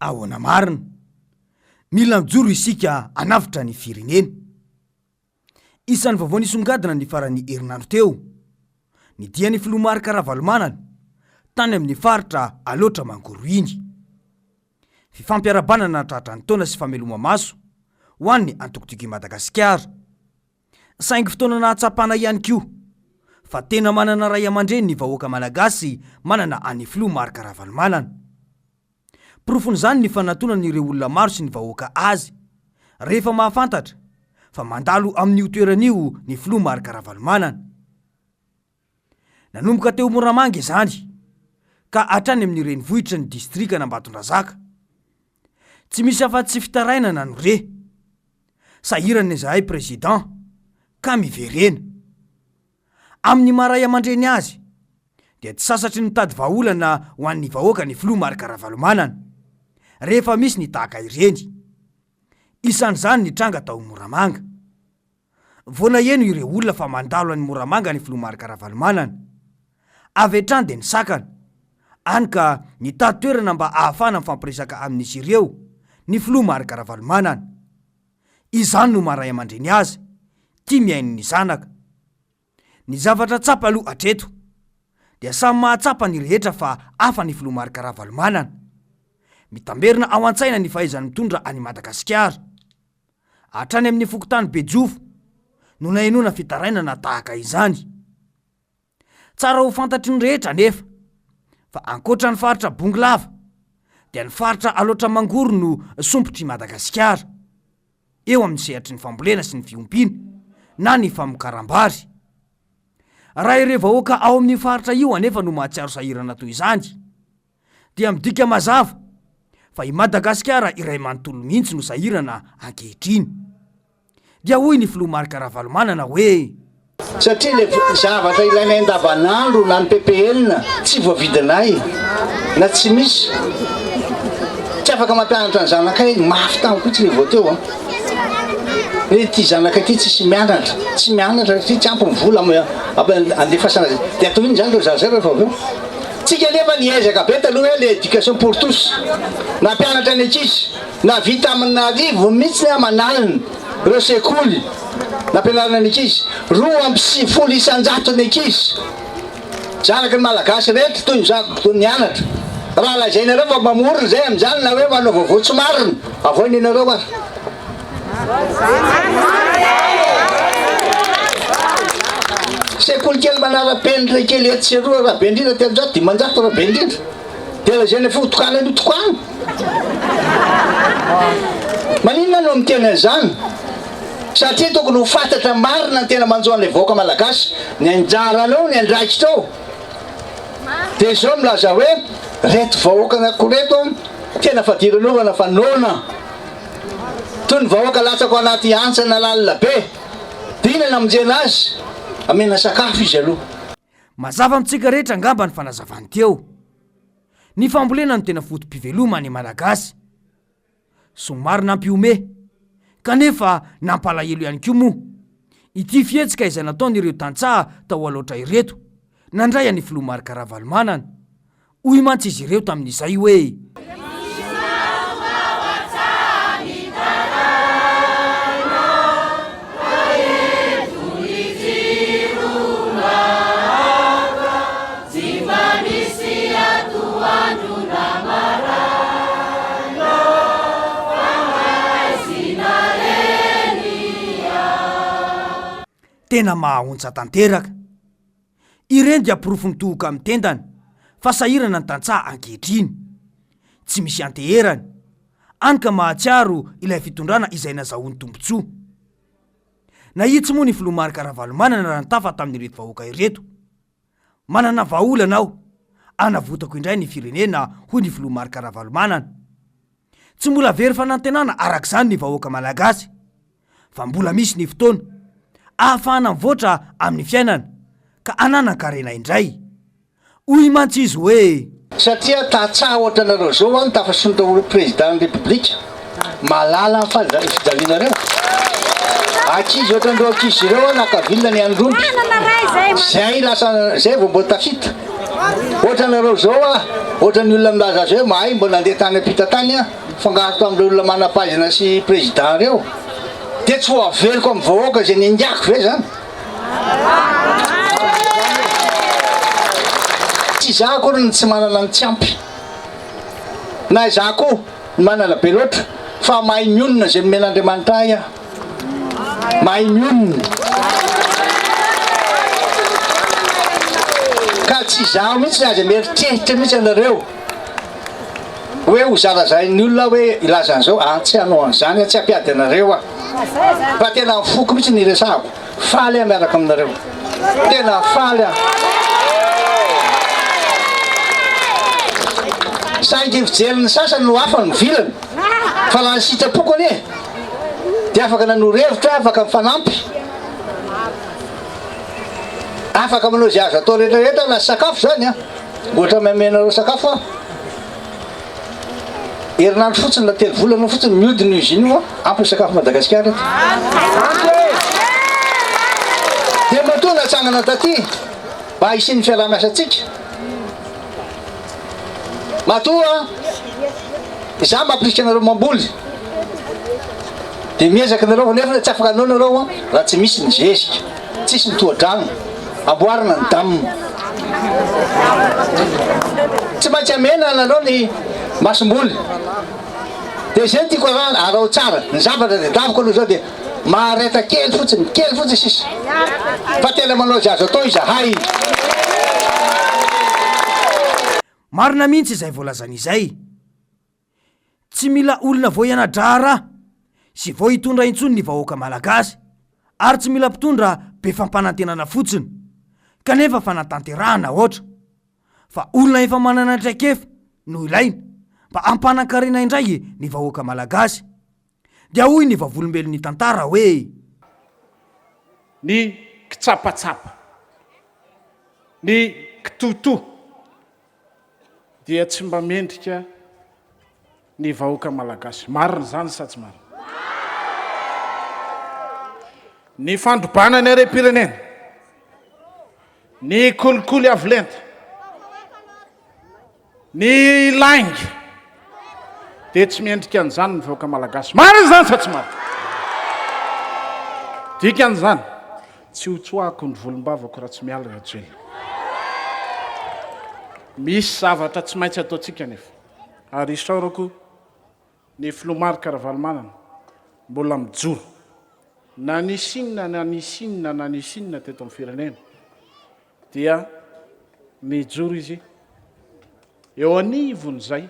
Ahoana marina? Mila mijoro isika hanavotra ny firenena. Isan'ny vaovao nisongadina ny faran'ny herinandro teo, ny dian'ny filoha Marc Ravalomanana tany amin'ny faritra Alaotra Mangoro iny. Fifampiarahabana nahatratra ny taona sy fameloma-maso ho an'ny antoko Tiako i Madagasikara. Saingy fotoana nahatsapana ihany koa fa tena manana raiamandreny ny vahoaka malagasy manana an'ny filoha Marc Ravalomanana. Porofon'izany ny fanatonan'ireo olona maro sy ny vahoaka azy rehefa mahafantatra fa mandalo amin'io toerana io ny filoha Marc Ravalomanana. Nanomboka teo Moramanga izany ka hatrany amin'ny renivohitry ny distrikan'Ambatondrazaka. Tsy misy afa-tsy fitarainana no re. Sahirana izahay Président ka miverena. Amin'ny maha ray aman-dreny azy dia tsy sasatry ny mitady vahaolana ho an'ny vahoaka ny filoha Marc Ravalomanana rehefa misy ny tahaka ireny. Isan'izany ny tranga tao Moramanga. Vao naheno ireo olona fa mandalo any Moramanga ny filoha Marc Ravalomanana. Avy hatrany dia nisakana, hany ka nitady toerana mba ahafahana mifampiresaka amin'izy ireo ny filoha Marc Ravalomanana. Izany no maha ray aman-dreny azy, tia mihaino ny zanaka. Ny zavatra tsapa aloha hatreto dia samy mahatsapa ny rehetra fa hafa ny filoha Marc Ravalomanana. Mitamberina ao an-tsaina ny fahaizany mitondra an'i Madagasikara. Hatrany amin'ny fokontany Bejofo no nahenoana fitarainana tahaka izany. Tsara ho fantatry ny rehetra anefa fa ankoatra ny faritra Bongolava dia ny faritra Alaotra Mangoro no sompitr'i Madagasikara eo amin'ny sehatry ny fambolena sy ny fiompiana na ny famokaram-bary. Raha ireo vahoaka ao amin'io faritra io anefa no mahatsiaro sahirana toy izany dia midika mazava fa i Madagasikara iray manontolo mihitsy no sahirana ankehitriny. Dia hoy ny filoha Marc Ravalomanana hoe. Satria ilay zavatra ilainay andavanandro na ny ppn tsy voavidinay na tsy misy, tsy afaka mampianatra ny zanakay, mafy tamiko mihitsy ilay vao teo an! Hoe ity zanakay ity tsisy mianatra, tsy mianatra satria tsy ampy ny vola andefasana azy, dia atao inona izany ireo zaza ireo rehefa avy eo? Tsika anefa niezaka be taloha hoe l'éducation pour tous, nampianatra ny ankizy. Nahavita amin'arivo mihitsy aman'alina ireo sekoly nampianarana ny ankizy. 92 isan-jaton'ny ankizy zanaky ny Malagasy rehetra toy ny zanako nianatra. Raha lazainareo fa mamorona izay amin'izany na hoe manao vaovao tsy marina, avoay nenareo ary. Sekoly kely manara-penitra kely etsy sy eroa raha be indrindra 300, 500 raha be indrindra. Dia lazaina fa ho tokanana io tokana. Maninona no miteny an'izany? Satria tokony ho fantatra marina ny tena manjo an'ilay vahoaka malagasy, ny anjaranao, ny andraikitrao. Dia izao milaza hoe reto vahoaka anako reto tena fadiranovana fa noana. Toy ny vahoaka latsaka ao anaty hantsana lalina be. Dia inona namonjena azy? Amena sakafo izy aloha. Mazava amintsika rehetra angamba ny fanazavany teo. Ny fambolena no tena foto-piveloman'ny Malagasy. Somary nampihomehy, kanefa nampalahelo ihany koa moa, ity fihetsika izay nataon'ireo tantsaha tao Alaotra ireto, nandray an'i Filoha Marc Ravalomanana. Hoy mantsy izy ireo tamin'izay hoe. Tena mahaontsa tanteraka. Ireny dia porofo mitohoka amin'ny tendany fa sahirana ny tantsaha ankehitriny. Tsy misy ianteherany, any ka mahatsiaro ilay fitondrana izay nazahoany tombontsoa. Nahitsy moa ny filoha Marc Ravalomanana raha nitafa tamin'ireto vahoaka ireto. Manana vahaolana aho, hanavotako indray ny firenena, hoy ny filoha Marc Ravalomanana. Tsy mbola very fanantenana araka izany ny vahoaka malagasy fa mbola misy ny fotoana ahafahana mivoatra amin'ny fiainana ka hananan-karena indray. Hoy mantsy izy hoe. Satria tantsaha ohatranareo zao an tafasondrotra ho président ny république, mahalala ny fijalianareo. Ankizy ohatran'ireo ankizy ireo an naka vilona ny Andromby, zay lasa zay vao mbo tafita. Ohatranareo zao an. Ohatran'ny olona milaza azy hoe mahay mba nandeha tany ampita tany aho, nifangaro tamin'ireo olona manam-pahaizana sy président ireo. Dia tsy ho averiko amin'ny vahoaka izay niaingako ve izany? Tsy izaho akory no tsy manana ny tsy ampy, na izaho koa no manana be loatra, fa mahay mionona izay nomen'Andriamanitra ahy aho. Mahay mionona. Ka tsy izaho mihitsy aza mieritreritra mihitsy ianareo hoe ho zarazain'ny olona aho hoe hilaza an'izao, ah tsy hanao an'izany aho, tsy hampiady anareo aho. Fa tena ny foko mihitsy no iresahako. Faly aho miaraka aminareo. Tena faly aho. Saingy ny fijerin'ny sasany no hafa no vilana. Fa raha ny sitrapoko anie dia afaka nanoro hevitra, afaka mifanampy, afaka manao izay azo atao rehetra rehetra na sakafo izany an. Ohatra mamenareo sakafo aho. Herinandro fotsiny na telo volana fotsiny mihodina io usine io an, ampy ny sakafo Madagasikara eto. Ampy e! Dia matoa natsangana taty mba hisian'ny fiaraha-miasantsika. Matoa izaho mampirisika anareo mamboly dia miezaka nareo nefa tsy afaka hanao nareo raha tsy misy ny zezika, tsisy ny tohadrano, amboarina ny dam. Tsy maintsy amena anareo ny masomboly. Dia izay no tiako arahana, araho tsara ny zavatra tadiaviko aloha izao dia mahareta kely fotsiny, kely fotsiny sisa fa tena manao izay azo atao izahay. Marina mihitsy izay voalazany izay. Tsy mila olona vao hiana-draharaha sy vao hitondra intsony ny vahoaka malagasy ary tsy mila mpitondra be fampanantenana fotsiny kanefa fanatanterahana aotra fa olona efa manana traikefa no ilaina mba hampanan-karena indray ny vahoaka malagasy. Dia hoy ny vavolombelon'ny tantara hoe. Ny kitsapatsapa, ny kitotoa. Dia tsy mba mendrika ny vahoaka malagasy. Marina izany sa tsy marina? Ny fandrobana ny harem-pirenena, ny kolikoly avo lenta, ny lainga dia tsy mendrika an'izany ny vahoaka malagasy. Marina izany sa tsy marina? Dikan'izany, Tsy ho tsoahako ny volombavako raha tsy miala Rajoelina. Misy zavatra tsy maintsy ataontsika anefa, ary isaorako ny Filoha Marc Ravalomanana mbola mijoro na nisy inona na nisy inona na nisy inona teto amin'ny firenena dia nijoro izy eo anivon'izay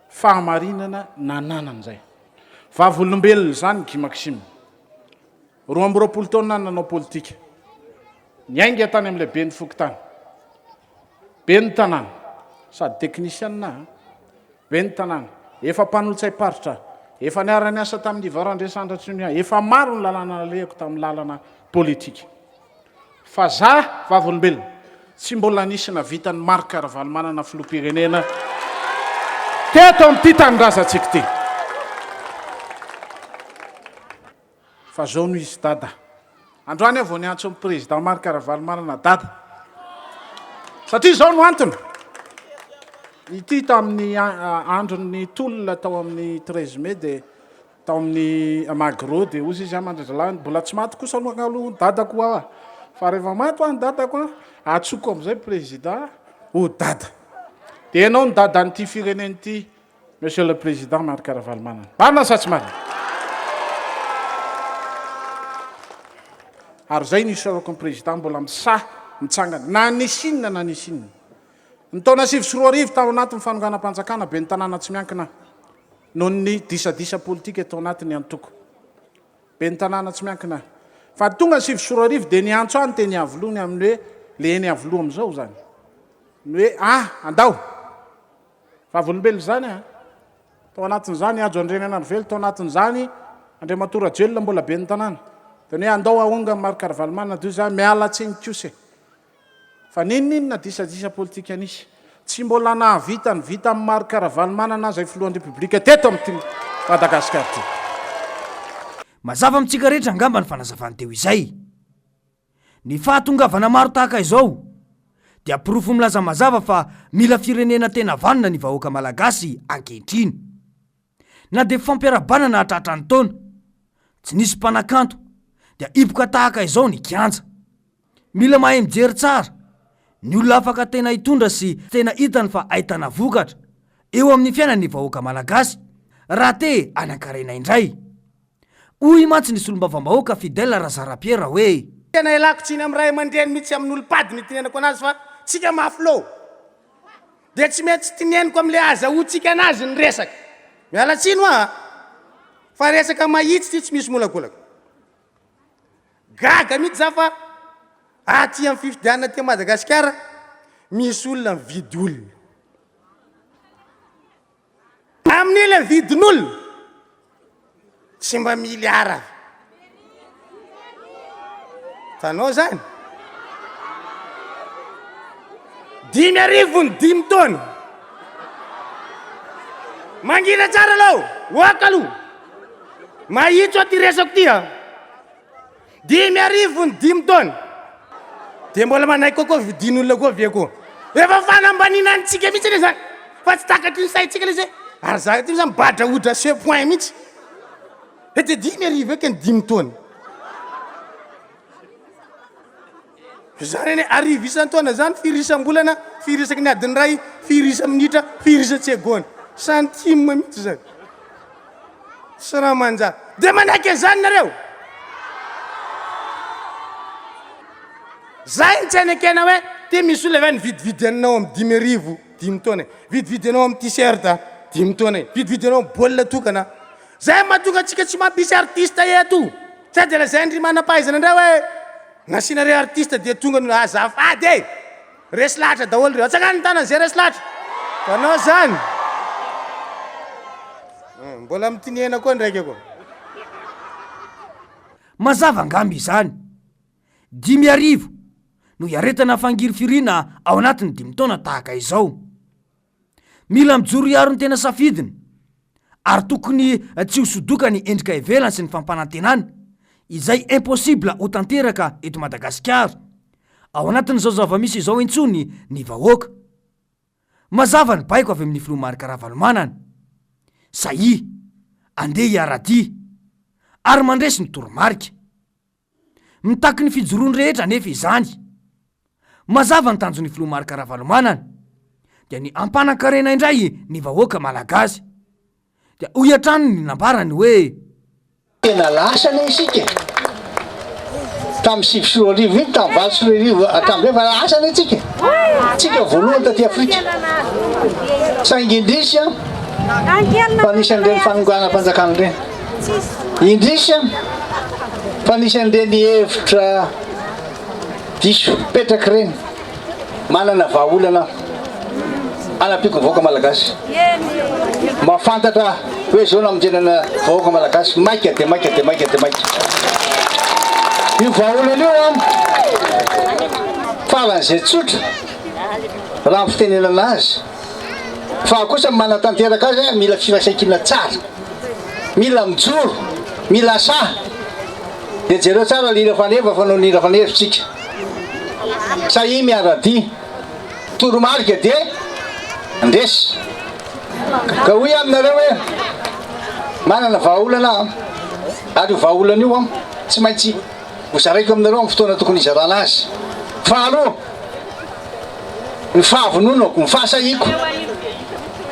fahamarinana nananany izay. Vavolombelona izany Guy Maxime. 22 taona nanao politika. Niainga tany amin'ilay ben'ny fokontany, ben'ny tanàna, sady teknisianina aho, ben'ny tanàna, efa mpanolotsaim-paritra, efa niara-niasa tamin'i Yvan Randriasandratriniahy, efa maro ny lalàna nalehako tamin'ny lalana politika. Fa za vavolombelona, tsy mbola nisy navita an'i Marc Ravalomanana filoham-pirenena teto amin'ity tanindrazantsika ity. Fa zao no izy dada. Androany aho vao niantso ny président Marc Ravalomanana dada. Satria zao no antony. Ity tamin'ny andron'ny tolona tao amin'ny 13 mai dia tao amin'ny Magro dia hozy izy aman-drazalahy mbola tsy maty kosa aloha aloha ny dadako aho. Fa rehefa maty hoa ny dadako an, atsoko amin'izay président ho dada. Dia ianao ny dadan'ity firenena ity. Monsieur le Président Marc Ravalomanana. Marina sa tsy marina? Ary izay no isaorako ny Président mbola misahy mitsangana na nisy inona na nisy inona. Ny taona 2009 tao anatin'ny fanonganam-panjakana ben'ny tanàna tsy miankina noho ny disadisa politika tao anatin'ny antoko. Ben'ny tanàna tsy miankina. Fa tonga ny 2009 dia niantso ahy ny teny Iavoloha ny amin'ny hoe le eny Iavoloha amin'izao izany. Ny hoe ah andao. Vavolombelona izany an! Tao anatin'izany Hajo Andrianainarivelo, tao anatin'izany Andriamatoa Rajoelina mbola ben'ny tanàna. Dia ny hoe andao ahonga an'i Marc Ravalomanana dia hoy izaho miala tsiny kosa e! Fa n'inon'inona disadisa politika nisy, tsy mbola nahavita ny vitan'i Marc Ravalomanana izay filohan'ny Repoblika teto amin'ity Madagasikara ity. Mazava amintsika rehetra angamba ny fanazavany teo izay. Ny fahatongavana maro tahaka izao. dia porofo milaza mazava fa mila firenena tena vanona ny vahoaka malagasy ankehitriny. Na dia fampiarahabana nahatratra ny taona, tsy nisy mpanakanto, dia hipoka tahaka izao ny kianja. Mila mahay mijery tsara, ny olona afaka tena hitondra sy tena hitany fa ahitana vokatra eo amin'ny fiainan'ny vahoaka malagasy raha te hanan-karena indray. Hoy mantsy ny solombavambahoaka Fidèle Razarapiera hoe. Tena ialako tsiny amin'ny ray aman-dreny mihitsy amin'olom-pady ny itenenako anazy fa tsika mafy lou dia tsy maintsy teneniko amin'ilay azahoantsika anazy ny resaka. Miala tsiny hoa a! Fa resaka mahitsy ity tsy misy molakolaka. Gaga mihitsy za fa aty amin'ny fifidianana aty Madagasikara misy olona mividy olona. Amin'io ilay vidin'olona tsy mba miliara. Hitanao zany? 5000 ny dimy taona. Mangina tsara aloha, oaka aloha. Mahitsy aho ty resako ty a. 5000 ny dimy taona. Dia mbola manaiky koa koa vidin'olona koa ve koa. Efa fanambaniana antsika mihitsy anie zany. Fa tsy takatry ny saintsika ilay izy hoe ary za ty zany mibadraodra ce point mihitsy. Hoe dia 5000 eo keny dimy taona. Zany anie arivo isan-taona zany firy isam-bolana, firy isaky ny adiny iray, firy isa-minitra, firy isa-tsegôndy. Centime mihitsy zany. Tsy raha manjary. Dia manaiky an'izany nareo? Zay no tsy anekena hoe ty misy olona ve nividividy anao amin'ny 5000 dimy taona e, vidividy anao amin'ny t-shirt dimy taona e, vidividy anao amin'ny baolina tokana. Zay mahatonga antsika tsy mampisy artiste eto. Sao dia lazain-dry manam-pahaizana indray hoe nasiana re artiste dia tonga ny azafady e! Resy lahatra daholo ireo. Atsangano ny tanana izay resy lahatra. Mpanao zany. Hmm, mbola mitinena koa ndraika koa. Mazava angamba izany. 5000 no hiaretana fangirifiriana ao anatin'ny dimy taona tahaka izao. Mila mijoro hiaro ny tena safidiny ary tokony tsy ho sodoka ny endrika ivelany sy ny fampanantenana izay impossible ho tanteraka eto Madagasikara ao anatin'izao zava-misy izao intsony ny vahoaka. Mazava ny baiko avy amin'ny filoha Marc Ravalomanana. Sahia, andeha hiara-dia ary mandresy ny toromarika. Mitaky ny fijoroan'ny rehetra anefa izany. Mazava ny tanjon'ny filoha Marc Ravalomanana, dia ny hampanan-karena indray ny vahoaka malagasy. Dia hoy hatrany ny nambarany hoe. Tena lasa anie isika e! Tamin'ny 2009 iny, tamin'ny 2008 hatramin'izay efa lasa anie tsika e! Tsika voalohany taty Afrika. Saingy indrisy an, fa nisy an'ireny fanonganam-panjakana ireny. Indrisy an, fa nisy an'ireny hevitra diso fipetraka ireny. Manana vahaolana aho hanampiako ny vahoaka malagasy. Mahafantatra hoe izao no hamonjena ny vahoaka malagasy maika dia maika dia maika dia maika. Io vahaolana io an, faran'izay tsotra raha ny fitenenana azy. Fa kosa ny manatanteraka azy mila firaisankina tsara, mila mijoro, mila sahy. Dia jereo tsara le hira faneva fa noho ny hira faneva tsika. Sahia miara-dia. Toromarika dia handresy. Ka hoy aho aminareo hoe manana vahaolana aho ary io vahaolana io tsy maintsy hozaraiko aminareo amin'ny fotoana tokony hizarana azy. Faharoa, ny fahavononako, ny fahasahiako.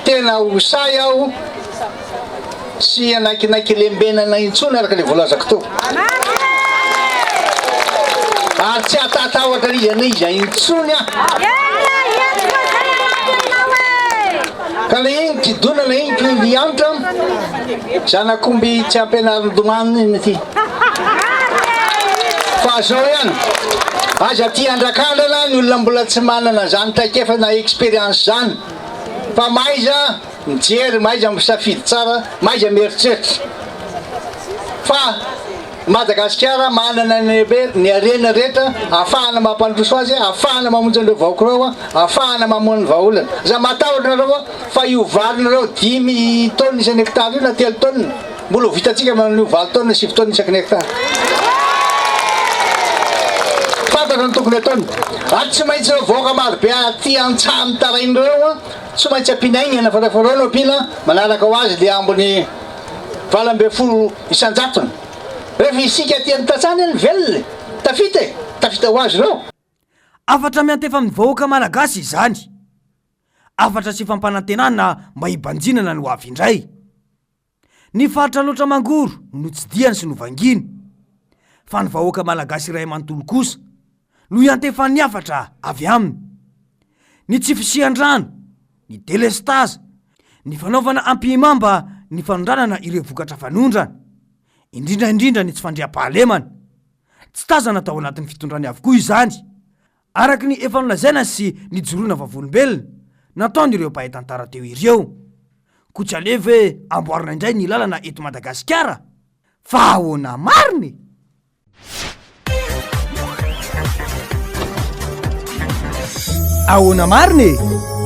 Tena ho sahy aho tsy hanaikinaiky lembenana intsony araka ilay voalazako teo. Ary tsy hatatahotra an'iza na iza intsony aho. Ka le iny kidona na iny kiliantra, zanak'omby tsy ampianarin-domano iny ity. Fa zao ihany, aza tia andrakandrana ny olona mbola tsy manana zany traikefa na expérience zany fa mahaiza mijery, mahaiza misafidy tsara, mahaiza mieritreritra fa Madagasikara manana ny ny harena rehetra ahafahana mampandroso azy, ahafahana mamonjy an'ireo vahoaka ireo, ahafahana mamoha ny vahaolana. Aza matahotra nareo fa io varinareo dimy taonina isan'ny hectare io na telo taonina, Mbola ho vitantsika manao an'io valo taonina, sivy taonina isaky ny hectare. Fantatra ny tokony ataony. Ary tsy maintsy ireo vahoaka marobe aty an-tsaha mitaraina ireo tsy maintsy ampiana aingana fa rehefa ireo no ampiana, manaraka ho azy le ambiny 18 isan-jatony. Rehefa isika aty an-tantsaha anie no velona e! Tafita e! Tafita ho azy ireo. Hafatra miantefa amin'ny vahoaka malagasy izany. Hafatra sy fampanantenana mba hibanjinana ny ho avy indray. Ny faritra Alaotra Mangoro no notsidihany sy novangiany. Fa ny vahoaka malagasy iray manontolo kosa no iantefan'ny hafatra avy aminy. Ny tsy fisian-drano, ny delestazy, ny fanaovana ampihimamba ny fanondranana ireo vokatra fanondrana, indrindra indrindra ny tsy fandriampahalemana. Tsy tazana tao anatin'ny fitondrany avokoa izany, araka ny efa nolazaina sy nijoroana vavolombelona nataon'ireo mpahay tantara teo ireo. Koa tsy aleo ve amboarina indray ny lalana eto Madagasikara? Fa ahoana marina e? Ahoana marina e?